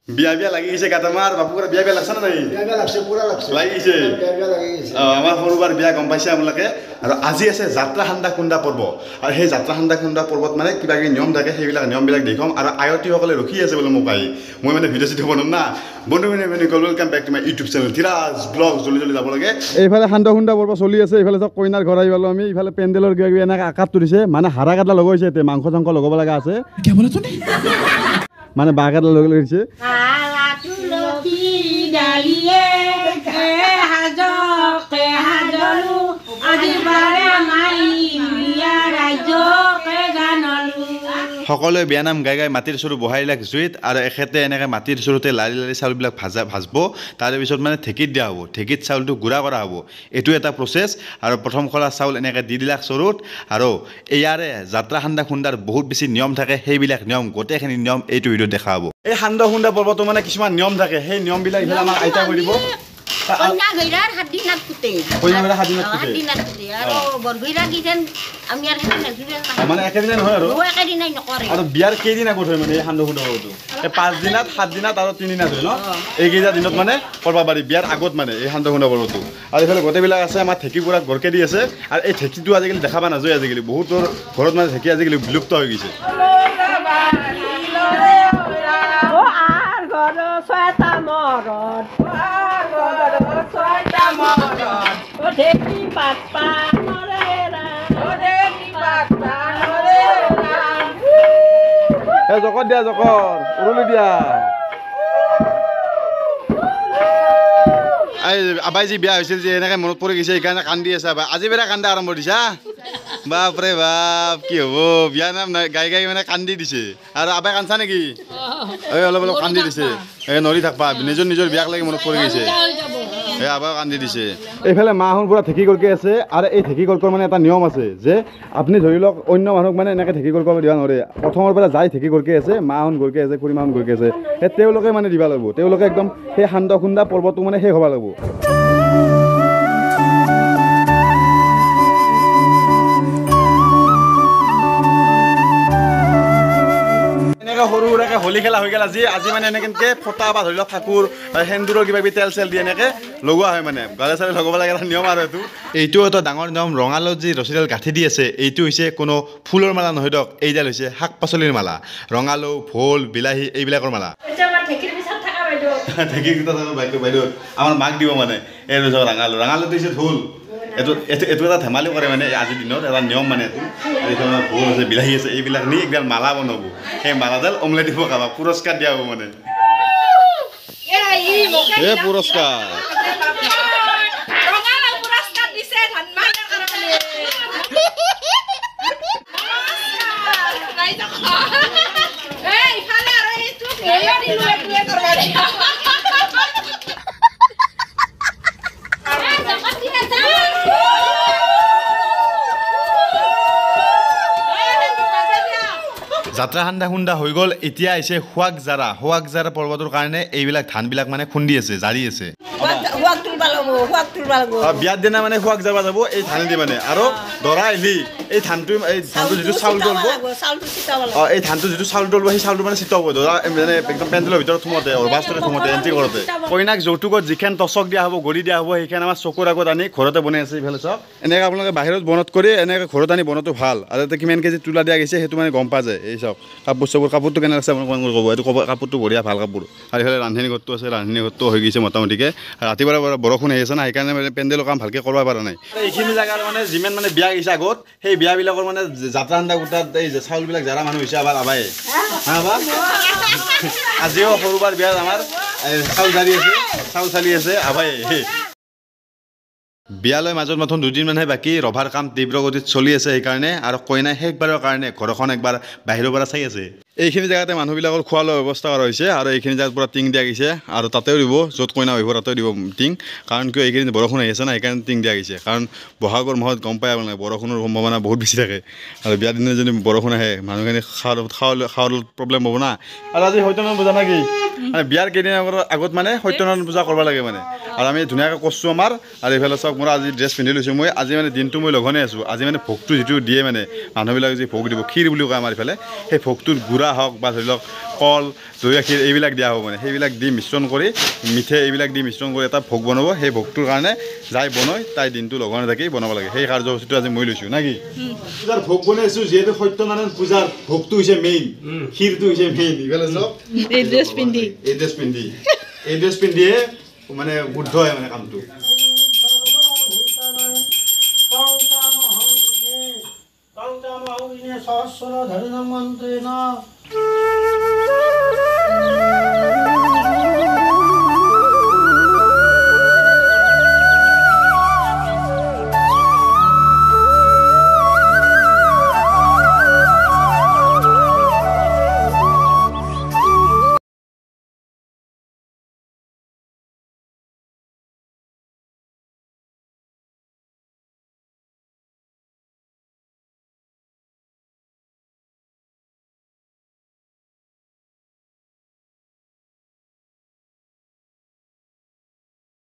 বিয়া বিয়া লাগি গৈছে গাত আমাৰ বাপুৰ বিয়া বিয়া লাগছে না নাই? বিয়া বিয়া লাগছে, পুৰা লাগছে, লাগি গৈছে, বিয়া বিয়া লাগি গৈছে। আমাৰ সৰুবাৰ বিয়া গম পাইছে আপোনালোকে। আৰু আজি আছে যাত্ৰা সান্দা খুন্দা পৰ্ব, আৰু সেই যাত্ৰা সান্দা খুন্দা পৰ্বত মানে কিবা কিবি নিয়ম থাকে, সেইবিলাক নিয়মবিলাক দেখুৱাম। আৰু আয়তীসকলে ৰখি আছে বোলে মোক আহি, মই মানে ভিডিঅ' চিডিঅ' বনাম না। বন্ধু welcome back to my YouTube channel Dhiraj blog. জলদি জলদি যাব লাগে। এইফালে সান্দা খুন্দা পৰ্ব চলি আছে, এইফালে চব কইনাৰ ঘৰ আহি পালোঁ আমি। ইফালে পেণ্ডেলৰ কিবা কিবি এনেকৈ আকাৰটো দিছে, মানে হাৰা কাটলা লগাইছে, ইয়াতে মাংস চাংস লগাব লগা আছে, মানে বাঁহ কাটলা লগাই লৈছে। সকলোৱে বিয়ানাম গাই গাই মাটিৰ চৰু বহাই লাগ জুইত, আৰু এখেতে এনেকৈ মাটিৰ চৰুতে লাৰি লাৰি চাউলবিলাক ভাজব। তাৰপিছত মানে ঢেঁকীত দিয়া হ'ব, ঢেঁকীত চাউলটো গুড়া কৰা হ'ব। এইটো এটা প্ৰচেছ। আৰু প্ৰথম খোলা চাউল এনেকৈ দি দিলাক চৰুত। আৰু ইয়াৰে যাত্ৰা সান্দা খুন্দাৰ বহুত বেছি নিয়ম থাকে, সেইবিলাক নিয়ম গোটেইখিনি নিয়ম এইটো ভিডিঅ'ত দেখা হ'ব। এই সান্দা খুন্দা পৰ্বটো মানে কিছুমান নিয়ম থাকে, সেই নিয়মবিলাক ইফালে আমাৰ আইতা কৰি দিব। কইনা ঘৈৰাৰ 7 দিনত কুটে, কইনা ঘৈৰাৰ 7 দিনত কুটে, 7 দিনত কুটে। আৰু বৰ ঘৈৰা কিখন আমি আৰু সেনে মানে একেদিনাই নহয়, আৰু একেদিনাই নকৰে। আৰু বিয়াৰ কেইদিন আগত হয় মানে এই সান্দহ খুন্দা পৰ্বটো? এই 5 দিনত, 7 দিনত আৰু 3 দিনত হয় ন? এইকেইটা দিনত মানে কৰিব পাৰি বিয়াৰ আগত মানে এই সান্দহ খুন্দা পৰ্বটো। আৰু এইফালে গোটেইবিলাক আছে আমাৰ ঢেঁকী পুৰা গৰকে দি আছে। আৰু এই ঢেঁকীটো আজিকালি দেখা পোৱা নাযায়, আজিকালি বহুতৰ ঘৰত মানে ঢেঁকী আজিকালি বিলুপ্ত হৈ গৈছে। জকত দিয়া, জকত উৰুলি দিয়া। এই আবাই যি বিয়া হৈছিল যে এনেকৈ মনত পৰি গৈছে, সেইকাৰণে কান্দি আছে আবাই। আজি বেৰা কান্দা আৰম্ভ দিছা, বাপৰে বাপ কি হ'ব। বিয়া নাম গাই গাই মানে কান্দি দিছে। আৰু আবাই কান্দছা নেকি? এই অলপ অলপ কান্দি দিছে। এই নৰি থাকবা, নিজৰ নিজৰ বিয়াক লাগি মনত পৰি গৈছে, এই আবাই কান্দি দিছে। এইফালে মাহন পুৰা ঢেঁকী গৰকে আছে। আৰু এই ঢেঁকী গৰকৰ মানে এটা নিয়ম আছে যে আপুনি ধৰি লওক অন্য মানুহক মানে এনেকৈ ঢেঁকী গৰকাব দিব নোৱাৰে। প্ৰথমৰ পৰা যাই ঢেঁকী গৰকে আছে, মাহন গৰকে আছে, খুৰী মাহন গৰকে আছে, সেই তেওঁলোকে মানে দিব লাগিব। তেওঁলোকে একদম সেই সান্দহ খুন্দা পৰ্বটো মানে শেষ হ'ব লাগিব। সৰু সুৰাকৈ হোলী খেলা হৈ গ'ল আজি। আজি মানে এনেকৈ ফটা বা ধৰি লওক ফাকুৰ সেন্দুৰৰ কিবা কিবি তেল চেল দি এনেকৈ লগোৱা হয়, মানে গালে চালে লগাব লাগে, এটা নিয়ম। আৰু এইটো এটা ডাঙৰ নিয়ম। ৰঙালাওত যি ৰছীডাল গাঁঠি দি আছে, এইটো হৈছে কোনো ফুলৰ মালা নহয় দিয়ক, এইডাল হৈছে শাক পাচলিৰ মালা। ৰঙালাও, ভোল, বিলাহী এইবিলাকৰ মালা। ঢেঁকীৰ বাইদেউ বাইদেউ আমাৰ মাক দিব মানে এই ৰঙালাও। ৰঙালাওটো হৈছে ঢোল। এইটো এইটো এইটো এটা ধেমালি কৰে মানে আজিৰ দিনত এটা নিয়ম মানে এইটো। এইটো ভোল আছে, বিলাহী আছে, এইবিলাক নি একডাল মালা বনাব, সেই মালাডাল অমলেট দিব কাৰোবাক, পুৰস্কাৰ দিয়া হ'ব মানে। এই পুৰস্কাৰ যাত্ৰা সান্দা খুন্দা হৈ গ'ল। এতিয়া আহিছে সোৱাগ জাৰা। সোৱাগ জাৰা পৰ্বটোৰ কাৰণে এইবিলাক ধানবিলাক মানে খুন্দি আছে, জাৰি আছে। বিয়াৰ দিনা মানে সোৱাগ জাৰা যাব এই ধানেদি মানে। আৰু দৰা আহিলি এই ধানটো, এই ধানটো যিটো চাউল তলব, এই ধানটো যিটো চাউল তলব, সেই চাউলটো মানে চিটাব দৰা মানে একদম পেণ্ডেলৰ ভিতৰত সোমোতে, বাস্তৰে সোমোতে, এণ্ট্ৰি কৰোঁতে। কইনাক যৌতুকত যিখন টচক দিয়া হ'ব, গৰি দিয়া হ'ব, সেইখন আমাৰ চকুৰ আগত আনি ঘৰতে বনাই আছে। ইফালে চাওক, এনেকৈ আপোনালোকে বাহিৰত বনত কৰি এনেকৈ ঘৰত আনি বনোৱাটো ভাল। আৰু ইয়াতে কিমান কেজি তোলা দিয়া গৈছে সেইটো মানে গম পোৱা যায়। এই চাওক কাপোৰ চাপোৰ, কাপোৰটো কেনে আছে আপোনালোকে ক'ব, এইটো ক'ব কাপোৰটো বঢ়িয়া ভাল কাপোৰ। আৰু ইফালে ৰান্ধনী ঘৰটো আছে, ৰান্ধনী ঘৰটো হৈ গৈছে মোটামুটিকৈ। ৰাতিপুৱাৰ পৰা বৰষুণ আহি আছে না, সেইকাৰণে মানে পেণ্ডেলৰ কাম ভালকৈ কৰিব পৰা নাই। এইখিনি জেগাৰ মানে যিমান মানে বিয়া গৈছে আগত, সেই বিয়াবিলাকৰ মানে যাত্ৰা সান্দা গোটাত এই চাউলবিলাক জাৰা মানুহ হৈছে আমাৰ আবাই। হা বা আজিও সৰুবাৰ বিয়াত আমাৰ চাউল জাৰি আছে, চাউল চালি আছে আবাই। বিয়ালৈ মাজত মাথোন দুদিনমানহে বাকী। ৰভাৰ কাম তীব্ৰ গতিত চলি আছে সেইকাৰণে। আৰু কইনাই শেষবাৰৰ কাৰণে ঘৰখন একবাৰ বাহিৰৰ পৰা চাই আছে। এইখিনি জেগাতে মানুহবিলাকৰ খোৱা লোৱাৰ ব্যৱস্থা কৰা হৈছে। আৰু এইখিনি জেগাত পূৰা টিং দিয়া গৈছে, আৰু তাতেও দিব, য'ত কইনা আহিব তাতেও দিব টিং। কাৰণ কিয় এইখিনি বৰষুণ আহি আছে না, সেইকাৰণে টিং দিয়া গৈছে। কাৰণ বহাগৰ মাহত গম পাই আপোনালোকে বৰষুণৰ সম্ভাৱনা বহুত বেছি থাকে। আৰু বিয়াৰ দিনা যদি বৰষুণ আহে মানুহখিনি খোৱাৰ প্ৰব্লেম হ'ব না। আৰু আজি সত্যনাৰায়ণ পূজা নেকি, মানে বিয়াৰ কেইদিন আগত মানে সত্যনাৰায়ণ পূজা কৰিব লাগে মানে। আৰু আমি ধুনীয়াকৈ কৰিছোঁ আমাৰ। আৰু এইফালে চাওক, মোৰ আজি ড্ৰেছ পিন্ধি লৈছোঁ মই। আজি মানে দিনটো মই লঘোণে আছোঁ। আজি মানে ভোগটো যিটো দিয়ে, মানে মানুহবিলাকে যি ভোগ দিব, ক্ষীৰ বুলি কয় আমাৰ ইফালে, সেই ভোগটোৰ গুড়া হওক বা ধৰি লওক কল, দৈ, গাখীৰ এইবিলাক দিয়া হ'ব। মানে সেইবিলাক দি মিশ্ৰণ কৰি, মিঠৈ এইবিলাক দি মিশ্ৰণ কৰি এটা ভোগ বনাব। সেই ভোগটোৰ কাৰণে যাই বনাই তাই দিনটো লঘোণে থাকি বনাব লাগে। সেই কাৰ্যসূচীটো আজি মই লৈছোঁ, নে কি? পূজাৰ ভোগ বনাইছোঁ। যিহেতু সত্যনাৰায়ণ পূজাৰ ভোগটো হৈছে মেইন, ক্ষীৰটো হৈছে মেইন। ইফালে চাওক, এই ড্ৰেছ পিন্ধি, এই ড্ৰেছ পিন্ধি, এই ড্ৰেছ পিন্ধিয়ে মানে শুদ্ধ হয় মানে কামটো। সহস্ৰ ধৰিণ মন্ত্ৰেণ।